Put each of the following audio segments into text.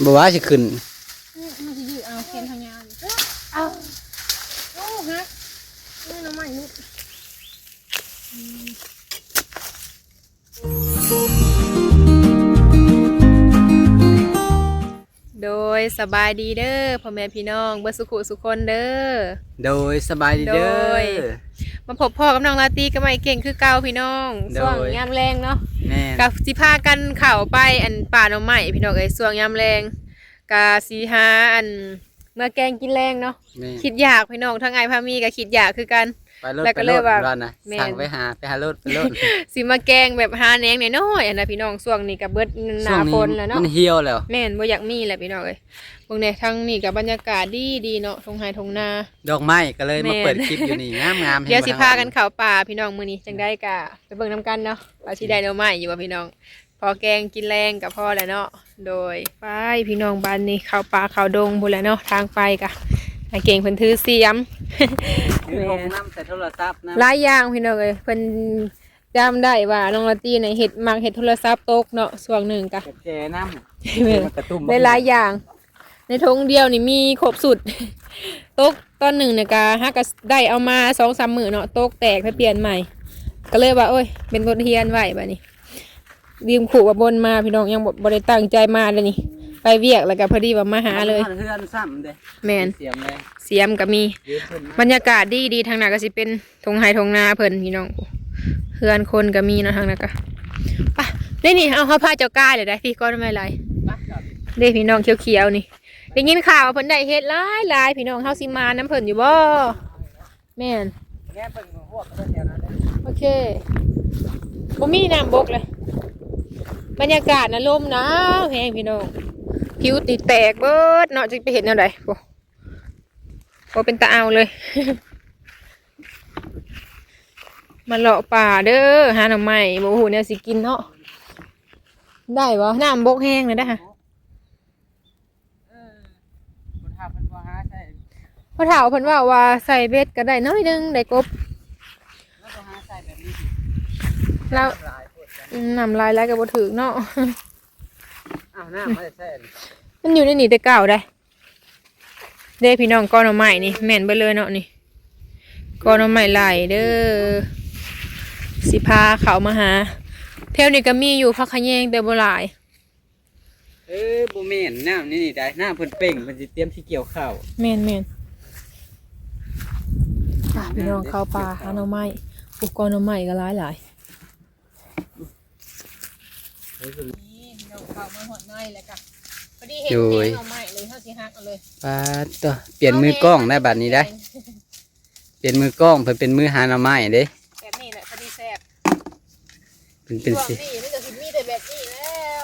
ບໍ່ວ່າຊິຂຶ້ນ ອືມ ມັນຊິຢືດເອົາ ແຂນຂາຍາວຢູ່ ເອົາ ໂອ້ ຫັກ ເອີ ໜໍ່ໄມ້ຫຼຸດ ອືມ ໂດຍ ສະບາຍດີເດີພໍ່ແມ່ພີ່ນ້ອງເບິດສຸຂຸສຸຄົນເດີ. ໂດຍ ສະບາຍດີເດີ. ໂດຍ ມາພົບພໍ້ກັບນ້ອງລາຕີກັບອ້າຍເກັ່ງຄືເກົ່າພີ່ນ້ອງ. ໂດຍ ຊ່ວງຍາມແລງເນາະ. ແມ່ນ. ກໍຊິພາກັນເຂົ້າໄປອັນປ່າໜໍ່ໄມ້ພີ່ນ້ອງເອີຍ ຊ່ວງຍາມແລງ ກະຊິຫາອັນເມືອແກງກິນແລງເນາະ. ແມ່ນ. ຄິດຢາກພີ່ນ້ອງ ທັງອ້າຍພາມີກໍຄິດຢາກຄືກັນ. ໄປໂລດ ແລ້ວກໍເລີຍວ່າ ໄປໂລດ ວ່ານະ. ແມ່ນ. ສັ່ງໄປຫາ ໄປຫາໂລດ ໄປໂລດ ຊິມາແກງແບບຫາແໜງນ້ອຍໆຫັ້ນນະພີ່ນ້ອງ. ຊ່ວງນີ້ກໍເບິດໜ້າຝົນແລ້ວເນາະ ມັນຫ່ຽວແລ້ວ. ແມ່ນ ບໍ່ຢາກມີແລ້ວພີ່ນ້ອງເອີຍ. ເບິ່ງແດ່ ທາງນີ້ກໍບັນຍາກາດດີໆເນາະ ທົ່ງໄຮ່ທົ່ງນາ ດອກໄມ້ກໍເລີຍມາເປີດຄລິບຢູ່ນີ້ ງາມໆ. ດຽວຊິພາກັນເຂົ້າປ່າພີ່ນ້ອງ ມື້ນີ້ຈັ່ງໃດກໍໄປເບິ່ງນຳກັນເນາະ ວ່າຊິໄດ້ໜໍ່ໄມ້ຢູ່ບໍ່ພີ່ນ້ອງ. ພໍແກງກິນແລງກໍພໍແລ້ວເນາະ. ໂດຍ ໄປພີ່ນ້ອງ ບາດນີ້ເຂົ້າປ່າເຂົ້າດົງພຸ້ນແຫຼະເນາະ. ທາງໄປກະອ້າຍເກັ່ງເພິ່ນຖືສຽມ ຖືຖົງນຳ ໃສ່ໂທລະສັບນຳ ຫຼາຍຢ່າງພີ່ນ້ອງເອີຍ. ເພິ່ນຈຳໄດ້ວ່ານ້ອງລາຕີນີ້ເຮັດ ມັກເຮັດໂທລະສັບຕົກເນາະ ຊ່ວງໜຶ່ງກະ ແຈນຳ ແມ່ນ ມັນກະຕຸ້ມ ໄດ້ຫຼາຍຢ່າງ. ໃນຖົງດຽວນີ້ມີຄົບຊຸດ ຕົກຕອນໜຶ່ງນະກະ ຫາກະໄດ້ເອົາມາສອງສາມມື້ເນາະ ຕົກແຕກ ໄປປ່ຽນໃໝ່. ກໍເລີຍວ່າ ໂອ້ຍ ເປັນບົດຮຽນໄວ້ບາດນີ້. ລືມຄູ່ວ່າບົນມາພີ່ນ້ອງ ຍັງບໍ່ ບໍ່ໄດ້ຕັ້ງໃຈມາເດ້ນີ້ ໄປວຽກແລ້ວກໍພໍດີວ່າມາຫາເລີຍ ເຮືອນຊ້ຳເດ້. ແມ່ນ ສຽມເລີຍ ສຽມກໍມີ. ບັນຍາກາດດີໆ ທາງໜ້າກໍຊິເປັນ ທົ່ງໄຮ່ທົ່ງນາເພິ່ນພີ່ນ້ອງ ເຮືອນຄົນກໍມີເນາະ ທາງນັ້ນກະ ໄປ ນີ້ໆ ເອົາ ເຮົາພາເຈົ້າກາຍແລ້ວໄດ໋ ພີ່ ກ່ອນໄມ້ຫຼາຍເດ້ພີ່ນ້ອງ ຂຽວໆນີ້. ໄດ້ຍິນຂ່າວວ່າເພິ່ນໄດ້ເຫັດຫຼາຍໆ ພີ່ນ້ອງ ເຮົາຊິມານຳເພິ່ນຢູ່ບໍ່? ແມ່ນ ແນມເບິ່ງຮວກເພິ່ນແຖວນັ້ນເດ້. ໂອເຄ ບໍ່ມີນ້ຳບົກເລີຍ. ບັນຍາກາດນະ ລົມໜາວແຮງພີ່ນ້ອງ ຜິວຕິແຕກເບິດເນາະ ຈະໄປເຮັດແນວໃດ ໂອ້ ບໍ່ເປັນຕາເອົາເລີຍ. ມາເລາະປ່າເດີ ຫາໜໍ່ໄມ້ ບໍ່ຮູ້ແນວຊິກິນເນາະ. ໄດ້ບໍ່? ນ້ຳບົກແຮງນະເດ້. ເອີ ຜູ້ເຖົ້າເພິ່ນບໍ່ຫາໃສ່ ຜູ້ເຖົ້າເພິ່ນເວົ້າວ່າໃສ່ເບັດກໍໄດ້ໜ້ອຍໜຶ່ງ ໄດ້ກົບ. ແລ້ວບໍ່ຫາໃສ່ແບບນີ້ ແລ້ວ ນ້ຳຫຼາຍໂພດ ອືມ ນ້ຳຫຼາຍຫຼາຍກໍບໍ່ຖືກເນາະ. ອ້າວ ນ້ຳມາແຕ່ໃສ? ມັນຢູ່ໃນນີ້ແຕ່ເກົ່າໃດ. ເດ້ພີ່ນ້ອງ ກໍໜໍ່ໄມ້ນີ້ແມ່ນເບິດເລີຍເນາະນີ້ ກໍໜໍ່ໄມ້ຫຼາຍເດີ. ຊິພາເຂົ້າມາຫາ ແຖວນີ້ກໍມີຢູ່ ຜັກຂະແຍງ ແຕ່ບໍ່ຫຼາຍ. ເອີ ບໍ່ແມ່ນ ນ້ຳໃນນີ້ໄດ໋ ນ້ຳເພິ່ນເປັ່ງ ເພິ່ນຊິຕຽມຊິກ່ຽວເຂົ້າ. ແມ່ນໆ ພາພີ່ນ້ອງເຂົ້າປ່າຫາໜໍ່ໄມ້. ໂອ້ ກໍໜໍ່ໄມ້ກໍຫຼາຍໆ. ນີ້ພີ່ນ້ອງ ເຂົ້າມາຮອດໃນແລ້ວກະ ພໍດີເຫັນແກງໜໍ່ໄມ້ເລີຍ ເຮົາຊິຫັກເອົາເລີຍ. ປາດໂທ້ ປ່ຽນມືກ້ອງໄດ໋ບາດນີ້ໄດ໋ ປ່ຽນມືກ້ອງ ເພິ່ນເປັນມືຫາໜໍ່ໄມ້ເດ້. ແບບນີ້ແຫຼະ ພໍດີແຊບ ເປັນ ເປັນ ຊ່ວງນີ້ມັນກໍຊິມີແຕ່ແບບນີ້ແລ້ວ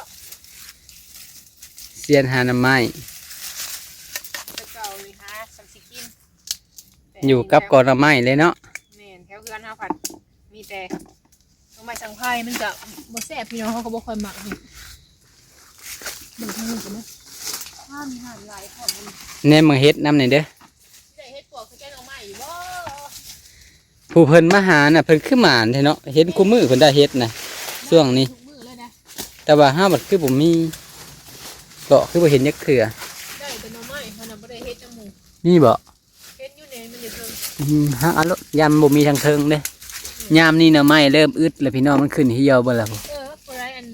ຊຽນຫາໜໍ່ໄມ້. ແຕ່ເກົ່ານີ້ຫາສ່ຳຊິກິນ ຢູ່ກັບກໍໜໍ່ໄມ້ເລີຍເນາະ. ແມ່ນ ແຖວເຮືອນເຮົາພັດມີແຕ່ ໜໍ່ໄມ້ສັງໄພມັນກະບໍ່ແຊບພີ່ນ້ອງ ເຮົາກໍບໍ່ຄ່ອຍມັກເຮັດ. ເບິ່ງທາງນີ້ກໍໄດ້ ອ້າ ມີຫານຫຼາຍພ້ອມ. ແນມມາເຮັດນຳແດ່ເດີ ໄດ້ເຮັດປວກໃສ່ແກງໜໍ່ໄມ້ຢູ່ບໍ່? ຜູ້ເພິ່ນມາຫານະ ເພິ່ນຄືໝານແທ້ເນາະ ເຫັນຄູ່ມື້ເພິ່ນໄດ້ເຮັດນະ ຊ່ວງນີ້ ທຸກມື້ເລີຍນະ. ແຕ່ວ່າເຮົາບັດຄືບໍ່ມີ ເກາະຄືບໍ່ເຫັນຈັກເທື່ອ. ໄດ້ແຕ່ໜໍ່ໄມ້ ເຮົານະບໍ່ໄດ້ເຮັດນຳໝູ່. ມີບໍ່? ເຫັນຢູ່ນີ້ ມັນຢູ່ເທິງ. ອືມ ຫາເອົາໂລດ ຢ້ານບໍ່ມີທາງເທິງເດ້. ອືມ ຍາມນີ້ໜໍ່ໄມ້ເລີ່ມອຶດແລ້ວພີ່ນ້ອງ ມັນຂຶ້ນຫ່ຽວເບິດແລ້ວ. ເອີ ຜູ້ໃດອັນ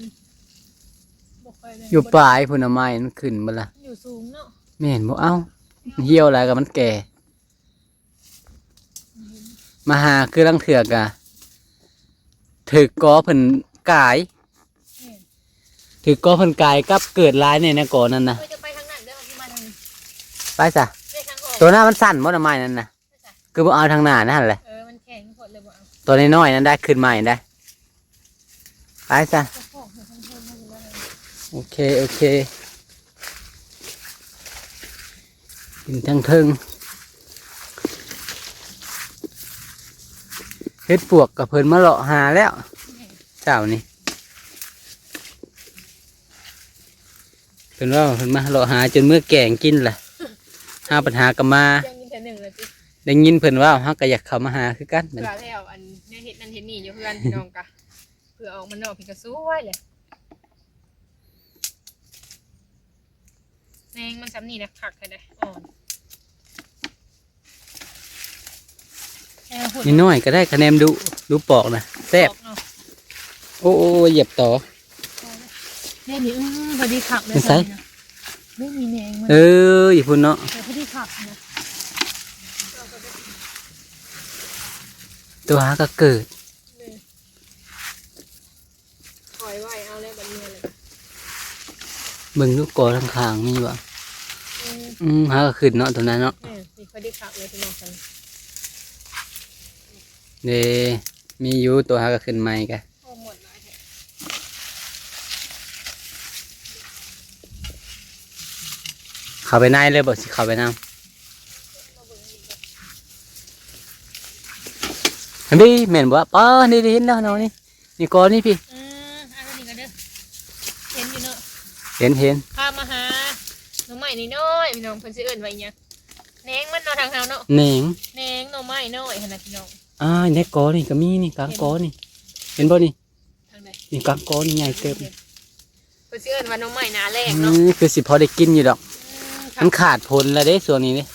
ບໍ່ຄ່ອຍໄດ້ ຢູ່ປາຍພຸ້ນ ໜໍ່ໄມ້ມັນຂຶ້ນເບິດລະ ມັນຢູ່ສູງເນາະ. ແມ່ນບໍ່? ເອົ້າ ມັນຫ່ຽວຫຼາຍກໍມັນແກ່. ມາຫາຄືລາງເທື່ອກະຖືກກໍເພິ່ນກາຍ. ແມ່ນ ຖືກກໍເພິ່ນກາຍກັບເກີດຫຼາຍແດ່ນະກໍນັ້ນນະ. ເອີ ຈະໄປທາງນັ້ນເດີ ເຮົາຊິມາທາງນີ້. ໄປຊະ. ໄປທາງອອກ ໂຕນັ້ນມັນສັ້ນບໍ່ນະ ໄມ້ນັ້ນນະ? ໄປຊະ. ຄືບໍ່ເອົາທາງໜ້ານັ້ນແຫຼະ. ເອີ ມັນແຂງໂພດເລີຍບໍ່ເອົາ. ໂຕນ້ອຍໆນັ້ນໄດ້ ຂຶ້ນມານີ້ໄດ້. ໄປຊະ. ໂອເຄ ໂອເຄ ຂຶ້ນທາງເທິງ. ເຫັດປວກກໍເພິ່ນມາເລາະຫາແລ້ວ ເຊົ້ານີ້. ເພິ່ນເວົ້າເພິ່ນມາເລາະຫາຈົນເມືອແກງກິນລະ ຫາບັນຫາກໍມາ. ໄດ້ຍິນເທື່ອໜຶ່ງແລ້ວຕິ ໄດ້ຍິນເພິ່ນເວົ້າ ເຮົາກໍຢາກເຂົ້າມາຫາຄືກັນ. ເພື່ອແລ້ວອັນແນວເຮັດນັ້ນເຮັດນີ້ຢູ່ເຮືອນພີ່ນ້ອງກະ ເພື່ອອອກມານອກພີ້ກະສວຍແຫຼະ. ແໜງມັນຊ່ຳນີ້ນະ ຄັກແທ້ໃດ໋ ອ່ອນ. ເອີ ພຸ້ນ ນ້ອຍໆກໍໄດ້ ຂະແໜມດຸ ດຸປອກນະ ແຊບ ເນາະ. ໂອ້ ໂອ້ ຢຽບຕໍ່ ເດ້ນີ້ ອື ພໍດີຄັກເລີຍ ຢູ່ໃສ ຊ່ຳນີ້ນະ ເດ້ນີ້ແໜງມັນ ເອີ ຢູ່ພຸ້ນເນາະ ເອີ ພໍດີຄັກນະ ຕົວຫາກໍເກີດ. ເອີ ຂ້ອຍໄວ້ເອົາແລ້ວບັດເມື່ອແລ້ວ ເບິ່ງດູກໍທາງຂ້າງມີບໍ່? ອືມ ອືມ ຫາກໍຂຶ້ນເນາະ ຕົວນັ້ນເນາະ ເອີ ນີ້ພໍດີຄັກເລີຍ ພີ່ນ້ອງກັນ ເດ້ ມີຢູ່ ຕົວຫາກໍຂຶ້ນໃໝ່ກະ ໂອ້ ໝົດຫຼາຍແທ້ ເຂົ້າໄປໃນເລີຍບໍ່? ຊິເຂົ້າໄປນຳ ອັນນີ້ແມ່ນບໍ່? ປ້າ ນີ້ ນີ້ເຫັນແລ້ວເນາະ ນີ້ ນີ້ກໍນີ້ພີ່ ອືມ ອັນນີ້ກໍເດີ ເຫັນຢູ່ເນາະ ເຫັນ ເຫັນ ພາມາຫາໜໍ່ໄມ້ນ້ອຍໆ ພີ່ນ້ອງ ເພິ່ນຊິເອີ້ນວ່າອີ່ຫຍັງ? ແໜງມັນເນາະ ທາງເຮົາເນາະ ແໜງ ແໜງໜໍ່ໄມ້ນ້ອຍຫັ້ນນະ ພີ່ນ້ອງ ອ່າ ໃນກໍນີ້ກໍມີນີ້ ກາງກໍນີ້ ເຫັນບໍ່ນີ້? ທາງໃດ? ນີ້ ກາງກໍນີ້ໃຫຍ່ເຕີບ ເພິ່ນຊິເອີ້ນວ່າໜໍ່ໄມ້ໜ້າແລ້ງເນາະ ອືມ ຄືຊິພໍໄດ້ກິນຢູ່ດອກ ອືມ ມັນຂາດຜົນແລ້ວເດ້ຊ່ວງນີ້ເດ້ ອືມ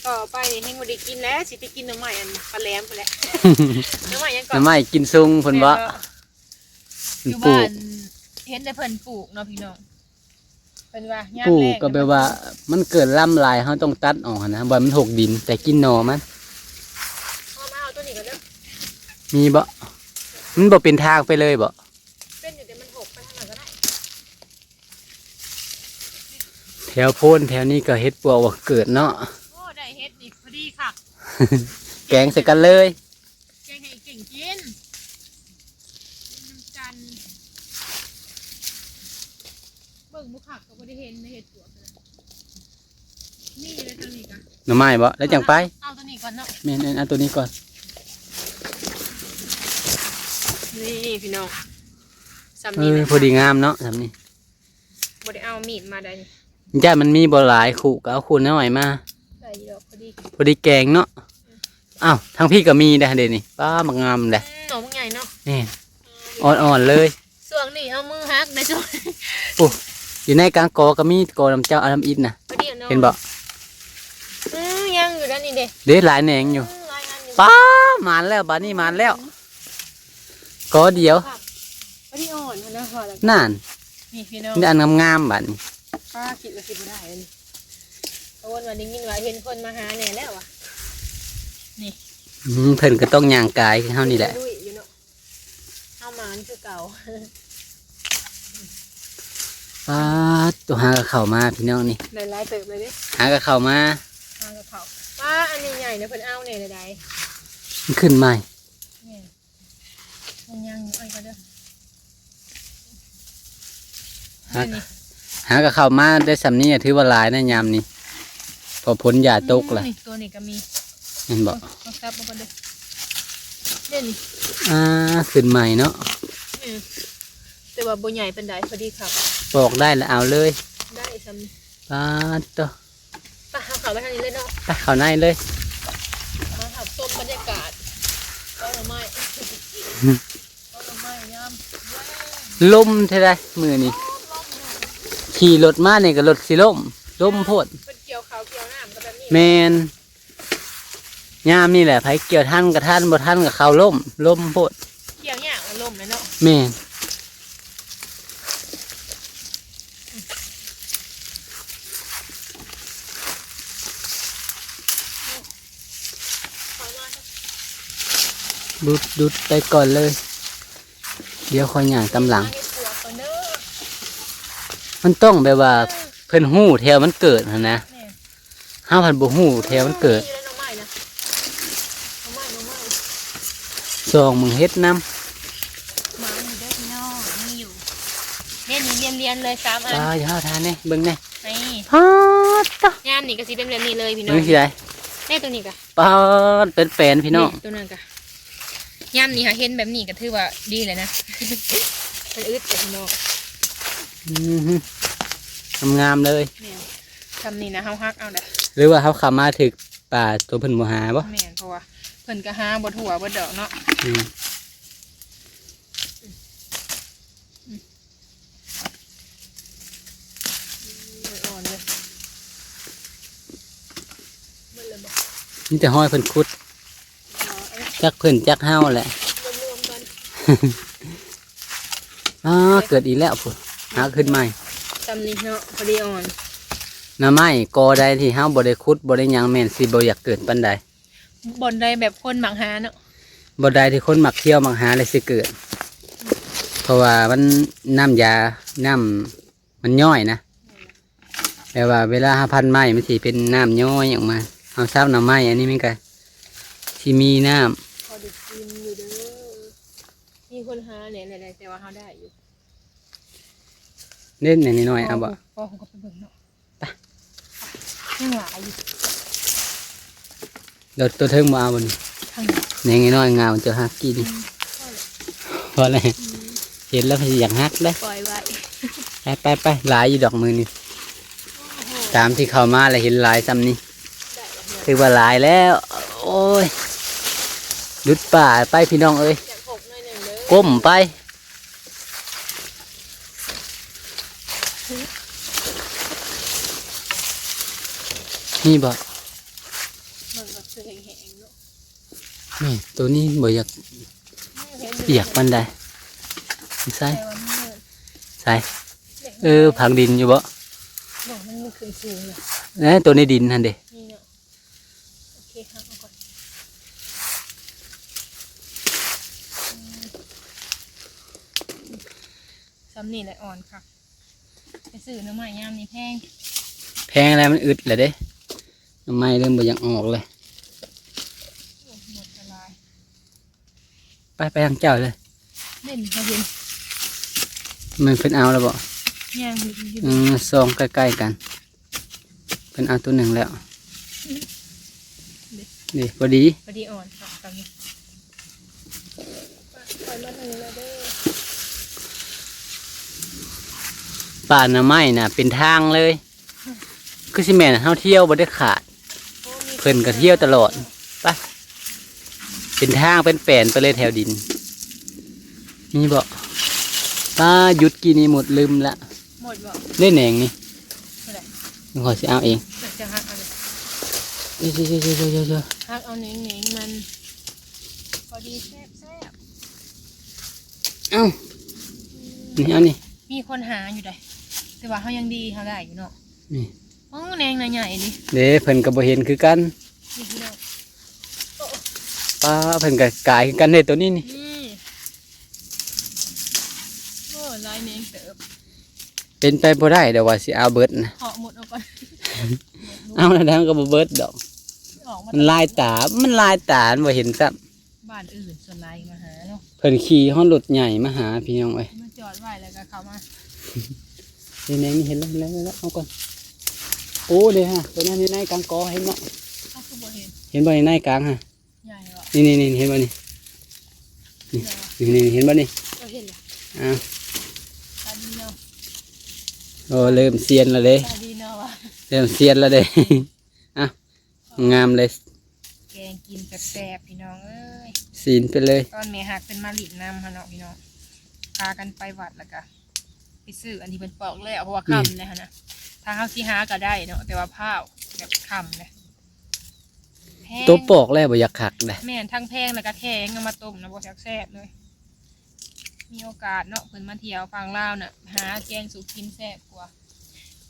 ຕໍ່ໄປນີ້ແຮ່ງບໍ່ໄດ້ກິນແລ້ວ ຊິໄປກິນໜໍ່ໄມ້ອັນປາແຫຼມພຸ້ນແຫຼະ ໜໍ່ໄມ້ຫຍັງເກາະ? ໜໍ່ໄມ້ກິນຊຸງເພິ່ນບໍ່? ແມ່ນເນາະ ຢູ່ບ້ານເຫັນແຕ່ເພິ່ນປູກເນາະ ພີ່ນ້ອງ. ເພິ່ນວ່າຍາມແລ້ງ ປູກກໍແບບວ່າມັນເກີດລຳຫຼາຍ ເຮົາຕ້ອງຕັດອອກຫັ້ນນະ ບໍ່ໃຫ້ມັນຫົກດິນ ແຕ່ກິນໜໍ່ມັນ ເອົາມາເອົາຕົວນີ້ກ່ອນເດີ ມີບໍ່? ມັນບໍ່ເປັນທາງໄປເລີຍບໍ່? ເປັນຢູ່ ແຕ່ມັນຫົກໄປທາງນັ້ນກໍໄດ້ ແຖວໂພນແຖວນີ້ກໍເຫັດປວກວ່າເກີດເນາະ ໂອ້ ໄດ້ເຫັດນີ້ພໍດີຄັກ ແກງໃສ່ກັນເລີຍ. ແກງໃຫ້ເກັ່ງກິນ ກິນນຳກັນ ເບິ່ງບໍ່ຄັກກໍບໍ່ໄດ້ເຫັນໃນເຫັດປວກນະ ມີຢູ່ໃນທາງນີ້ກະ ໜໍ່ໄມ້ບໍ່? ແລ້ວຈັ່ງໄປ ເອົາຕົວນີ້ກ່ອນເນາະ ແມ່ນໆ ເອົາຕົວນີ້ກ່ອນ ນີ້ພີ່ນ້ອງ ຊ່ຳນີ້ ເອີ ແຫຼະ ພໍດີງາມເນາະ ຊ່ຳນີ້ ບໍ່ໄດ້ເອົາມີດມາໄດ້ນີ້ ຢ້ານມັນມີບໍ່ຫຼາຍ ຄູ່ກໍເອົາຄູ່ນ້ອຍມາ ໄດ້ຢູ່ດອກ ພໍດີ ພໍດີແກງເນາະ ອືມ ອ້າວ ທາງພີ້ກໍມີເດ້ ເດນີ້ ປ້າ ບັກງາມເດ້ ອືມ ໜໍ່ບັກໃຫຍ່ເນາະ ນີ້ ເອີ ອ່ອນໆເລີຍ ຊ່ວງນີ້ເອົາມືຫັກໃນຊ່ວງ ໂອ້ ຢູ່ໃນກາງກໍກໍມີ ກໍນຳເຈົ້າ ອາ ນຳອິດນະ ພໍດີເນາະ ເຫັນບໍ່? ອືມ ຍັງຢູ່ດ້ານນີ້ເດ້ ເດ້ ຫຼາຍແໜງຢູ່ ອືມ ຫຼາຍອັນຢູ່ ປ້າ ໝານແລ້ວ ບາດນີ້ໝານແລ້ວ ກໍດຽວ ອັນນີ້ອ່ອນຫັ້ນນະ ພໍແລ້ວ ນັ້ນ ນີ້ພີ່ນ້ອງ ນີ້ອັນງາມໆ ບາດນີ້ ປ້າ ຄິດວ່າຊິບໍ່ໄດ້ອັນນີ້ ເພາະວ່າໄດ້ຍິນວ່າເຫັນຄົນມາຫາແດ່ແລ້ວວ່າ ນີ້ ອືມ ເພິ່ນກໍຕ້ອງຍ່າງກາຍຄືເຮົານີ້ແຫຼະ ລຸຍຢູ່ເນາະ ເຮົາໝານຄືເກົ່າ ປາດ ຕົວຫາກໍເຂົ້າມາ ພີ່ນ້ອງນີ້ ໄດ້ຫຼາຍເຕີບເລີຍເດ້ ຫາກໍເຂົ້າມາ ຫາກໍເຂົ້າ ປ້າ ອັນໃຫຍ່ໆນະ ເພິ່ນເອົາແດ່ໃດ ມັນຂຶ້ນໃໝ່ ແມ່ນ ມັນຍັງຢູ່ ເອົາອີກກ່ອນເດີ ຫາ ນີ້ ຫາກໍເຂົ້າມາໄດ້ຊ່ຳນີ້ ຖືວ່າຫຼາຍນະຍາມນີ້ ເພາະຝົນຢ່າຕົກລະ ອືມ ນີ້ ຕົວນີ້ກໍມີ ແມ່ນບໍ່? ເອົາ ເອົາກັບມາກ່ອນເດີ ເດ້ນີ້ ອ່າ ຂຶ້ນໃໝ່ເນາະ ອືມ ແຕ່ວ່າບໍ່ໃຫຍ່ປານໃດ ພໍດີຄັກ ປອກໄດ້ລະເອົາເລີຍ ໄດ້ຊ່ຳນີ້ ປາດໂທ້ ໄປ ເຮົາເຂົ້າໄປທາງນີ້ເລີຍເນາະ ໄປ ເຂົ້າໃນເລີຍ ມາຮັບຊົມບັນຍາກາດ ເອົາໜໍ່ໄມ້ ເອົາໜໍ່ໄມ້ຍາມ ລົມແທ້ໃດມື້ນີ້ ລົມ ຂີ່ລົດມານີ້ກໍລົດຊິລົ້ມ ລົມໂພດ ເພິ່ນກ່ຽວເຂົ້າກ່ຽວນ້ຳກໍແບບນີ້ ແມ່ນ ຍາມນີ້ແຫຼະ ໃຜກ່ຽວທັນກໍທັນ ບໍ່ທັນກໍເຂົ້າລົ້ມ ລົມໂພດ ກ່ຽວຍາກ ລົມແຫຼະເນາະ ແມ່ນ ດຸດໆໄປກ່ອນເລີຍ ດຽວຂ້ອຍຍ່າງຕາມຫຼັງ ມັນຕ້ອງແບບວ່າ ເອີ ເພິ່ນຮູ້ແຖວມັນເກີດຫັ້ນນະ ແມ່ນ ເຮົາພັດບໍ່ຮູ້ແຖວມັນເກີດ ນີ້ແຫຼະໜໍ່ໄມ້ນະ ໜໍ່ໄມ້ ໜໍ່ໄມ້ ສ່ອງເບິ່ງເຫັດນຳ ໝານຢູ່ເດີພີ່ນ້ອງ ມີຢູ່ ເດ້ນີ້ລຽນໆເລີຍ ສາມອັນ ອ່າ ຢ່າເອົາທານແດ່ ເບິ່ງແດ່ ນີ້ ປາດໂທ້ ຍາມນີ້ກໍຊິເປັນແບບນີ້ເລີຍພີ່ນ້ອງ ເບິ່ງຊິໄດ້ ເດ້ ຕົວນີ້ກະ ປາດ ແປນໆ ພີ່ນ້ອງ ນີ້ ຕົວນັ້ນກະ ຍາມນີ້ຫາເຫັນແບບນີ້ກໍຖືວ່າດີແລ້ວນະ ມັນອຶດແຫຼະພີ່ນ້ອງ ອືຮຶ ງາມໆເລີຍ ແມ່ນ ຊ່ຳນີ້ນະ ເຮົາຫັກເອົາໄດ໋ ຫຼືວ່າເຮົາເຂົ້າມາຖືກປ່າຕົວເພິ່ນບໍ່ຫາບໍ່? ແມ່ນ ເພາະວ່າເພິ່ນກໍຫາບໍ່ທົ່ວເບິດດອກເນາະ ອືມ ອືມ ອືມ. ມີແຕ່ຮອຍເພິ່ນຂຸດ ຈັກເພິ່ນຈັກເຮົາແຫຼະ. ອ້າ ເກີດອີກແລ້ວພຸ້ນ ຫາຂຶ້ນໃໝ່. ສ່ຳນີ້ເນາະ ພໍດີອ່ອນ. ໜໍ່ໄມ້ກໍໃດທີ່ເຮົາບໍ່ໄດ້ຂຸດ ບໍ່ໄດ້ຫຍັງ ແມ່ນຊິບໍ່ຢາກເກີດປານໃດ. ບ່ອນໃດແບບຄົນມັກຫາເນາະ ບ່ອນໃດທີ່ຄົນມັກທ່ຽວມັກຫາແລ້ວຊິເກີດ ເພາະວ່າມັນ ນ້ຳຢາ ນ້ຳມັນຍ້ອຍນະ ແບບວ່າເວລາເຮົາພັນໄມ້ມັນຊິເປັນນ້ຳຍ້ອຍອອກມາ. ເຮົາຊາບໜໍ່ໄມ້ອັນນີ້ມັນກະຊິມີນ້ຳ ພໍໄດ້ກິນຢູ່ເດີ. ມີຄົນຫາແດ່ແຫຼະ ແຕ່ວ່າເຮົາໄດ້ຢູ່. ເນັ້ນໜ້ອຍໆ ເອົາບໍ່? ພໍ ພໍ ກໍໄປເບິ່ງເນາະ ໄປ ຍັງຫຼາຍຢູ່. ແລ້ວຕົວເທິງບໍ່ເອົາບໍ່ນີ້? ທາງນີ້ ແໜງນ້ອຍໆ ງາມ ເຈົ້າຫາກິນ. ອືມ ພໍແລ້ວ ພໍແລ້ວ. ອືມ ເຫັນແລ້ວກໍຊິຢາກຫັກເດ້. ປ່ອຍໄວ້ ໄປໆໆ ຫຼາຍຢູ່ດອກມື້ນີ້. ໂອ້ໂຫ ຕາມທີ່ເຂົ້າມາແລ້ວເຫັນຫຼາຍສ່ຳນີ້ ໄດ້ແລ້ວ ຖືວ່າຫຼາຍແລ້ວ. ໂອ້ຍ ຫຼຸດປ່າໄປພີ່ນ້ອງເອີຍ ຢາກຫົກໜ້ອຍໜຶ່ງເດີ ກົ້ມໄປ. ນີ້ບໍ່? ມັນກໍຄືແຫ້ງໆເນາະ. ນີ້ ໂຕນີ້ບໍ່ຢາກ ອືມ ເຫັນຢູ່ ປຽກປານໃດ. ໃສ ໃສ? ເອີ ຝັງດິນຢູ່ບໍ່? ບໍ່ ມັນ ມັນຂຶ້ນສູງເລີຍ ແນ່ ໂຕໃນດິນຫັ້ນເດ້. ນີ້ເນາະ. ໂອເຄ ຫັກເອົາກ່ອນ. ອືມ ສ່ຳນີ້ແຫຼະອ່ອນຄັກ ໄປຊື້ໜໍ່ໄມ້ຍາມນີ້ແພງ ແພງແລ້ວ ມັນອຶດແລ້ວເດ້. ໜໍ່ໄມ້ເລີ່ມບໍ່ຢາກອອກເລີຍ. ໂອ້ ໝົດກໍຫຼາຍ. ໄປ ໄປທາງເຈົ້າເລີຍ. ເຫັນ ເຂົາເຫັນ ແມ່ນເພິ່ນເອົາແລ້ວບໍ່? ຍັງຢູ່ ຢູ່ ເອີ ສ່ອງໃກ້ໆກັນ ເພິ່ນເອົາຕົວໜຶ່ງແລ້ວ. ນີ້ ພໍດີ ພໍດີອ່ອນ ເອົາກັນນີ້ ປ່າໜໍ່ໄມ້ນະ ເປັນທາງເລີຍ. ຄືຊິແມ່ນເຮົາທ່ຽວບໍ່ໄດ້ຂາດ ໂອ້ ມີ ເພິ່ນກໍທ່ຽວຕະຫຼອດ. ໄປ ເປັນທາງເປັນແປນໄປເລີຍແຖວດິນ. ມີບໍ່? ປ້າ ຢຸດກີ້ນີ້ໝົດ ລືມລະ. ໝົດບໍ່? ເດ້ແໜງນີ້ ເທົ່າໃດ? ຂ້ອຍຊິເອົາເອງ. ຈະຫັກເອົາເລີຍ. ເອົ້າ ຫັກເອົາແໜງໆມັນ ພໍດີແຊບໆ. ເອົ້າ ນີ້ ເອົານີ້ ມີຄົນຫາຢູ່ໃດ ແຕ່ວ່າເຮົາຍັງດີ ເຮົາໄດ້ຢູ່ເນາະ. ນີ້ ໂອ້ ແໜງໜ້າໃຫຍ່ເດ້. ເດ້ ເພິ່ນກໍບໍ່ເຫັນຄືກັນ. ນີ້ພີ່ນ້ອງ ປ້າ ເພິ່ນກໍກາຍຄືກັນເດ້ ໂຕນີ້ນີ້. ນີ້ ໂອ້ ຫຼາຍແໜງເຕີບ. ເປັນໄປບໍ່ໄດ້ດອກວ່າຊິເອົາເບິດນະ ເຄາະໝົດເອົາກ່ອນ. ເອົາແລ້ວມັນກໍບໍ່ເບິດດອກ ອອກມາ ມັນຫຼາຍຕາ ມັນຫຼາຍຕາ ມັນບໍ່ເຫັນຊ້ຳ. ບ້ານອື່ນສ່ວນຫຼາຍມາຫາເນາະ ເພິ່ນຂີ່ຮອດລົດໃຫຍ່ມາຫາ ພີ່ນ້ອງເອີຍ ມາຈອດໄວ້ແລ້ວກໍເຂົ້າມາ. ນີ້ ນີ້ ເຫັນແລ້ວ ເຫັນແລ້ວ ເອົາກ່ອນ. ໂອ້ ເດ້ຮະ ຕົວນັ້ນຢູ່ໃນກາງກໍ ເຫັນບໍ່? ເຮົາຄືບໍ່ເຫັນ ເຫັນບໍ່ ໃນກາງຮະ? ໃຫຍ່ບໍ່? ນີ້ໆໆ ເຫັນບໍ່ນີ້? ນີ້ ໃຫຍ່ບໍ່? ນີ້ໆໆ ເຫັນບໍ່ນີ້? ເອີ ເຫັນແລ້ວ. ອ້າວ ຕາດີເນາະ. ໂອ້ ເລີ່ມຊຽນແລ້ວເດ້ ຕາດີເນາະວ່າ ເລີ່ມຊຽນແລ້ວເດ້. ອ່ະ ງາມເລີຍ ແກງກິນແຊບໆ ພີ່ນ້ອງເອີຍ ຊີ້ນໄປເລີຍ. ຕອນແມ່ຮັກເພິ່ນມາຫຼິ້ນນຳຫັ້ນເນາະ ພີ່ນ້ອງ ພາກັນໄປວັດ ແລ້ວກະໄປຊື້ອັນທີ່ເພິ່ນປອກແລ້ວ ເພາະວ່າຄ່ຳແລ້ວຫັ້ນນະ. ຖ້າເຮົາຊິຫາກໍໄດ້ເນາະ ແຕ່ວ່າພ້າວແບບຄ່ຳແລ້ວ ແພງ ໂຕປອກແລ້ວບໍ່ຢາກຄັກເດ້. ແມ່ນ ທັງແພງ ແລ້ວກະແຂງ ເອົາມາຕົ້ມນະ ບໍ່ຢາກແຊບເລີຍ. ມີໂອກາດເນາະ ເພິ່ນມາທ່ຽວຝັ່ງລາວນະ ຫາແກງສູ່ກິນແຊບກວ່າ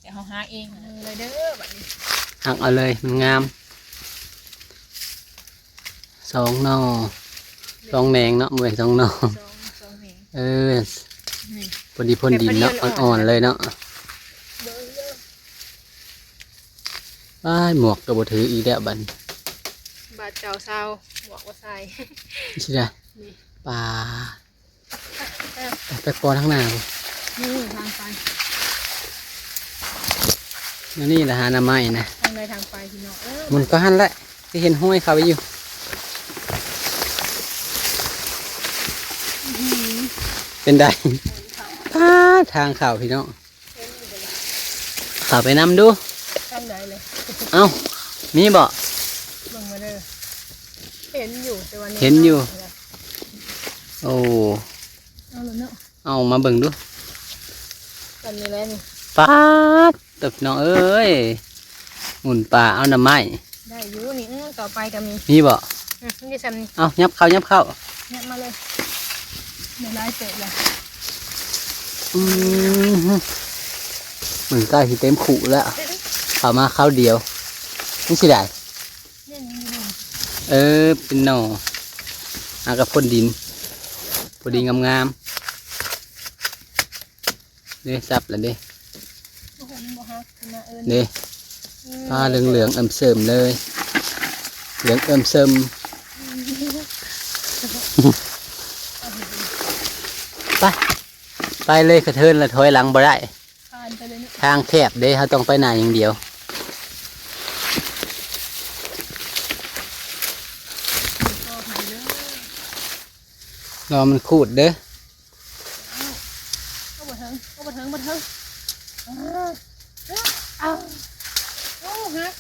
ແຕ່ເຮົາຫາເອງຫັ້ນນະ. ເອົາເລີຍເດີບັດນີ້ ຫັກເອົາເລີຍ ມັນງາມ. ສອງໜໍ່ ສອງແໜງເນາະ ບໍ່ແມ່ນສອງໜໍ່ ສອງ ສອງແໜງ. ເອີ ນີ້ ພໍດີພົນດິນເນາະ ແບບພໍດີອ່ອນໆ ອ່ອນໆເລີຍເນາະ. ເບິ່ງເດີ ອ້າຍ ໝວກກໍບໍ່ຖືກອີກແລ້ວບັດນີ້ ບາດເກົ່າເຊົາ ໝວກບໍ່ໃສ່ ຊິໄດ້ ນີ້ ປາ ໄປ ໄປກໍທາງໜ້າພຸ້ນ ນີ້ທາງໄປ ອັນນີ້ລະຫາໜໍ່ໄມ້ນະ ທາງໃດທາງໄປ ພີ່ນ້ອງເອີຍ. ໝຸນໄປຫັ້ນແຫຼະ ຄືເຫັນຫ້ວຍເຂົ້າໄປຢູ່. ອື ເປັນໃດ? ປາ ທາງເຂົ້າ ພີ່ນ້ອງ. ເຂົ້າໄປນຳດູ ທາງໃດເລີຍ? ເອົ້າ ມີບໍ່? ເບິ່ງມາເດີ ເຫັນຢູ່ ແຕ່ວ່າ ເຫັນຢູ່ ໂອ້ ເອົາລະເນາະ ເອົາມາເບິ່ງດູ ກັນນີ້ແຫຼະນີ້. ປາດ ເຕີບ ພີ່ນ້ອງເອີຍ ໝຸນປ່າເອົາໜໍ່ໄມ້ ໄດ້ຢູ່ນີ້ ເອີ ຕໍ່ໄປກໍມີ ມີບໍ່? ອືມ ມີສ່ຳນີ້ ເອົາ ຫຍັບເຂົ້າ ຫຍັບເຂົ້າ ຫຍັບມາເລີຍ ໄດ້ຫຼາຍເຕີບແລ້ວ ອືມ ມັນໃກ້ຊິເຕັມຄຸແລ້ວ ເຂົ້າມາຄາວດຽວ ມັນຊິໄດ້ ເອີ ເປັນໜໍ່ ຫາກັບພົ່ນດິນ ພໍດີງາມໆ ເດ້ ສັບແລ້ວເດ້ ໂອ້ໂຫ ມັນບໍ່ຫັກຂຶ້ນມາເອີ້ນ ເດ້ ອືມ ປາເຫຼືອງໆ ເອີ່ມເສີມເລີຍ ເຫຼືອງເອີ່ມເສີມ ໄປ ໄປເລີຍ ກະເທີນລະຖອຍຫຼັງບໍ່ໄດ້ ຜ່ານໄປເລີຍເນາະ ທາງແຄບເດ້ ເຮົາຕ້ອງໄປໜ້າຢ່າງດຽວ ລໍມັນຂູດເດີ້ ເອົາ ເອົາບໍ່ເຖິງ ເອົາບໍ່ເຖິງ ບໍ່ເຖິງ ອ້າວ ອ້າວ ໂອ້ ຫັກ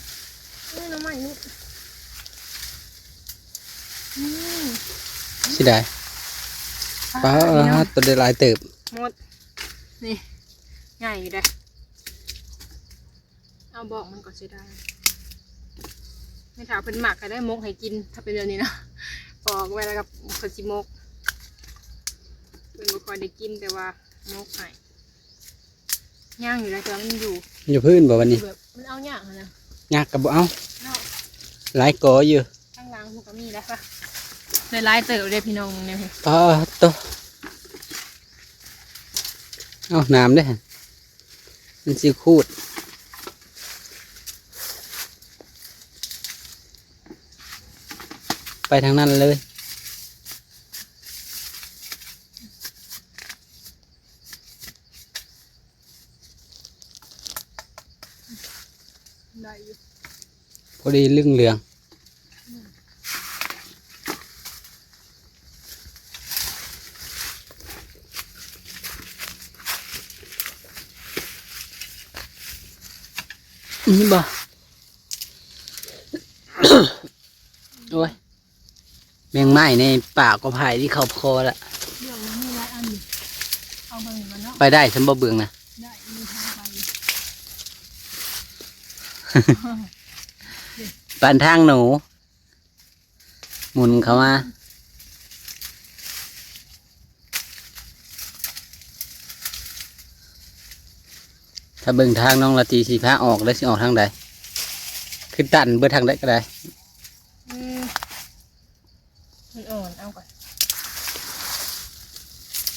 ນີ້ໜໍ່ໄມ້ນີ້ ອືມ ເສຍດາຍ ປາດ ປາດ ພີ່ນ້ອງ ໂຕໄດ້ຫຼາຍເຕີບ ໝົດ ນີ້ ໃຫຍ່ຢູ່ເດ້. ເອົາບອກມັນກໍເສຍດາຍ ແມ່ເຖົ້າເພິ່ນມັກກໍໄດ້ໝົກໃຫ້ກິນ ຖ້າເປັນແບບນີ້ນະ ປອກໄວ້ແລ້ວກໍເພິ່ນຊິໝົກ ເພິ່ນບໍ່ຄ່ອຍໄດ້ກິນ ແຕ່ວ່າໝົກໃຫ້ ຍ່າງຢູ່ໃດ ແຕ່ວ່າມັນຢູ່ ຢູ່ພື້ນບໍ່ບັດນີ້ ແບບມັນເອົາຍາກຫັ້ນນະ ຍາກກໍບໍ່ເອົາ ເນາະ ຫຼາຍກໍຢູ່ ທາງຫຼັງພຸ້ນກໍມີແລ້ວ ໄດ້ຫຼາຍເຕີບເດ້ພີ່ນ້ອງ ນີ້ ປາດໂຕ ເອົາ ໜາມເດ້ ມັນຊິຂູດ ໄປທາງນັ້ນເລີຍ ໄດ້ຢູ່ ພໍດີເຫຼືອງໆ ນີ້ບໍ່ ໂອ້ຍ ແມງໄມ້ໃນປ່າກໍໄຜ່ທີ່ເຂົ້າຄໍລະ ເບື້ອງມັນມີຫຼາຍອັນຢູ່ ເອົາເບິ່ງນີ້ກ່ອນເນາະ ໄປໄດ້ຊັ້ນບໍ່ເບື້ອງນະ ໄດ້ ມີທາງໄປຢູ່ ປານທາງໜູ ໝູນເຂົ້າມາ ຖ້າເບິ່ງທາງນ້ອງລາຕີຊິພາອອກ ແລ້ວຊິອອກທາງໃດ ຄືຕັນເບິດທາງໃດກໍໄດ້ ອືມ ມັນອ່ອນ ເອົາກ່ອນ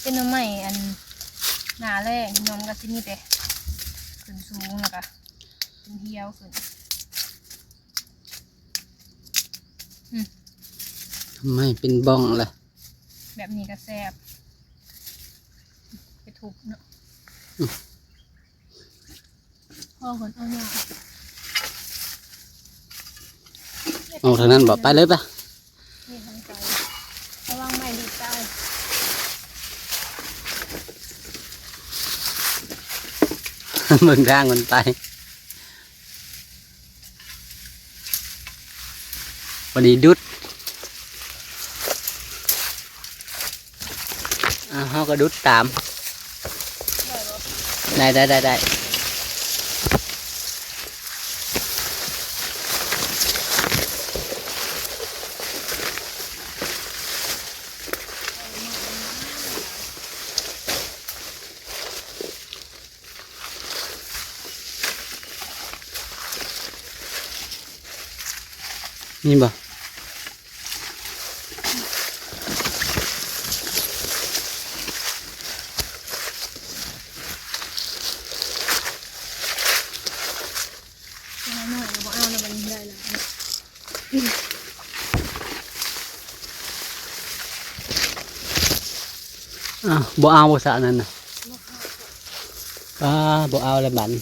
ເປັນໜໍ່ໄມ້ອັນ ໜ້າແລ້ງ ໜໍ່ມັນກໍຊິມີແຕ່ຂຶ້ນສູງ ແລ້ວກໍເປັນຮຽວຂຶ້ນ ອືມ ໜໍ່ໄມ້ເປັນບ້ອງລະ ແບບນີ້ກໍແຊບ ໄປທຸບເນາະ ອືມ ພໍເພິ່ນເອົາຍາ ອອກທາງນັ້ນບໍ່ ໄປເລີຍໄປ ນີ້ທາງໄປ ລະວັງໄມ້ດີດຕາຍ ເບິ່ງທາງມັນໄປ ພໍດີດຸດ ອ່າ ເຮົາກໍດຸດຕາມ ໄດ້ ໄດ້ ໄດ້ ໄດ້. ມີບໍ່? ນ້ອຍໆ ກໍບໍ່ເອົາແລ້ວ ບັດນີ້ໄດ້ແລ້ວ. ອ້າວ ບໍ່ເອົາບໍ່ຊະ ອັນນັ້ນນະ? ບໍ່ເອົາ ອ້າ ບໍ່ເອົາແລ້ວບັດນີ້.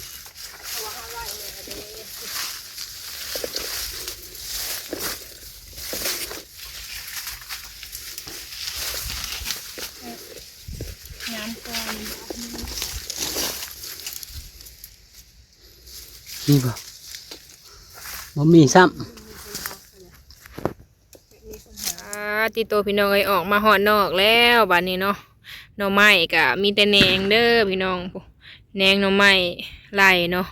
ງາມກ່ອນ ມີບໍ່? ບໍ່ມີຊ້ຳ. ອາ ຕິໂຕ ພີ່ນ້ອງເອີຍ ອອກມາຮອດນອກແລ້ວບາດນີ້ເນາະ. ໜໍ່ໄມ້ກະມີແຕ່ແໜງເດີພີ່ນ້ອງ. ແໜງໜໍ່ໄມ້ໄລ່ເນາະ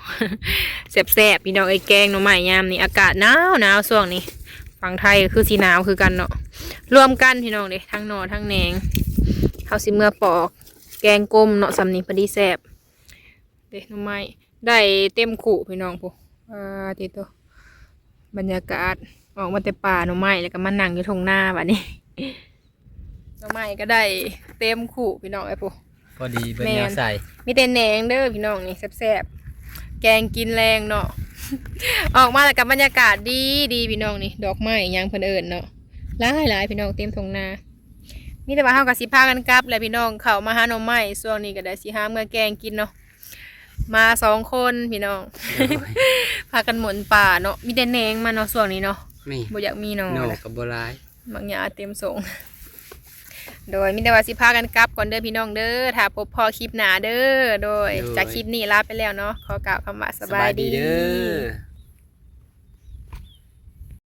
ແຊບໆ ພີ່ນ້ອງເອີຍ ແກງໜໍ່ໄມ້ຍາມນີ້ ອາກາດໜາວໆ ຊ່ວງນີ້ ຝັ່ງໄທກໍຄືຊິໜາວຄືກັນເນາະ ລວມກັນ ພີ່ນ້ອງເດ້ ທັງໜໍ່ທັງແໜງ ເຮົາຊິເມືອປອກແກງກົມເນາະ ສ່ຳນີ້ພໍດີແຊບ ເດ້ໜໍ່ໄມ້ ໄດ້ເຕັມຄຸ ພີ່ນ້ອງ ພຸ້ນ ປາດຕິໂຕ ບັນຍາກາດ ອອກມາແຕ່ປ່າໜໍ່ໄມ້ ແລ້ວກໍມານັ່ງຢູ່ທົ່ງນາບາດນີ້ ໜໍ່ໄມ້ກໍໄດ້ເຕັມຄຸ ພີ່ນ້ອງເອີຍ ພຸ້ນ ພໍດີເບິດແນວໃສ່ ມີແຕ່ແໜງເດີພີ່ນ້ອງນີ້ ແຊບໆ ແກງກິນແລງເນາະ ອອກມາແລ້ວກໍບັນຍາກາດດີໆ ພີ່ນ້ອງນີ້ ດອກໄມ້ຫຍັງເພິ່ນເອີ້ນເນາະ ຫຼາຍໆ ພີ່ນ້ອງ ເຕັມທົ່ງນາ ມີແຕ່ວ່າເຮົາກໍຊິພາກັນກັບແຫຼະພີ່ນ້ອງ ເຂົ້າມາຫາໜໍ່ໄມ້ ຊ່ວງນີ້ກໍໄດ້ຊິຫາເມືອແກງກິນເນາະ ມາສອງຄົນພີ່ນ້ອງ ໂດຍ ພາກັນໝົນປ່າເນາະ ມີແຕ່ແໜງມາເນາະ ຊ່ວງນີ້ເນາະ ນີ້ ບໍ່ຢາກມີໜໍ່ ໜໍ່ກໍບໍ່ຫຼາຍ ໝາກຫຍ້າເຕັມສົງ ໂດຍ ມີແຕ່ວ່າຊິພາກັນກັບກ່ອນເດີພີ່ນ້ອງເດີ ຖ້າພົບພໍ້ຄລິບໜ້າເດີ ໂດຍ ໂດຍ ຈາກຄລິບນີ້ລາໄປແລ້ວເນາະ ຂໍກ່າວຄຳວ່າສະບາຍດີ ສະບາຍດີເດີ.